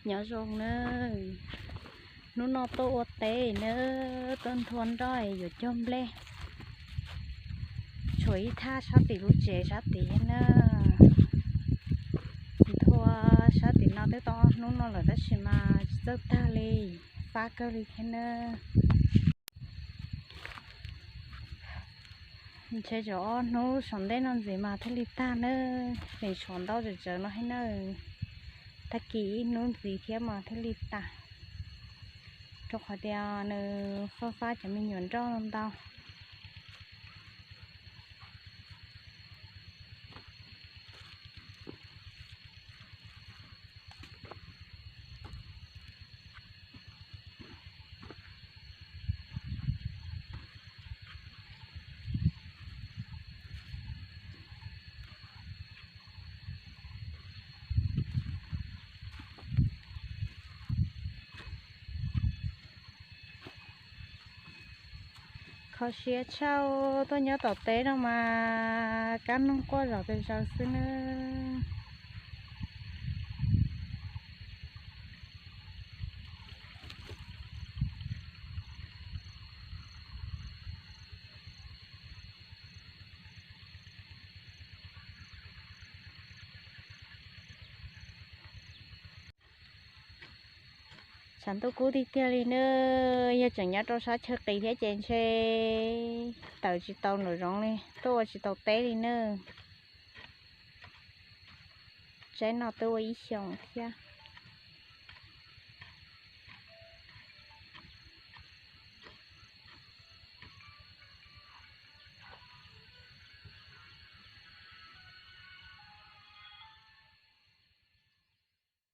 Nyob zoo nawb, hnub no tuaj ua teb nawb, tuaj nthua nroj yuav cog nplej. Tshuav ib thaj sab tim lub tsev sab tid thiab na. Nthua sab tim no twb tau ob hnub no lawm tab sis mas tsis txawj tag li, fab kawg li thiab na. Ntshe tsam ob hnub saum ntej no ntxiv mas thiaj li tag na, feem saum ntau tsawv tsawv no thiab na. Tag kis ib hnub ntxiv thiab mas thiaj li tag, rau qhov tias nws fab fab cov me nyuam nroj ntau. Kho siab tshaj, tuaj nyob tom teb no mas kab noog quaj zom pes zaws xwb nawb. Tshav ntuj kub tiag tiag li nawb, yog tseem nyob rau sab chaw qis thiab ces ntshe tawm tsis tau nraum zoov li, tuaj ua tsis tau teb li nawb. Tsaib no twb ua ib xyoos thiab.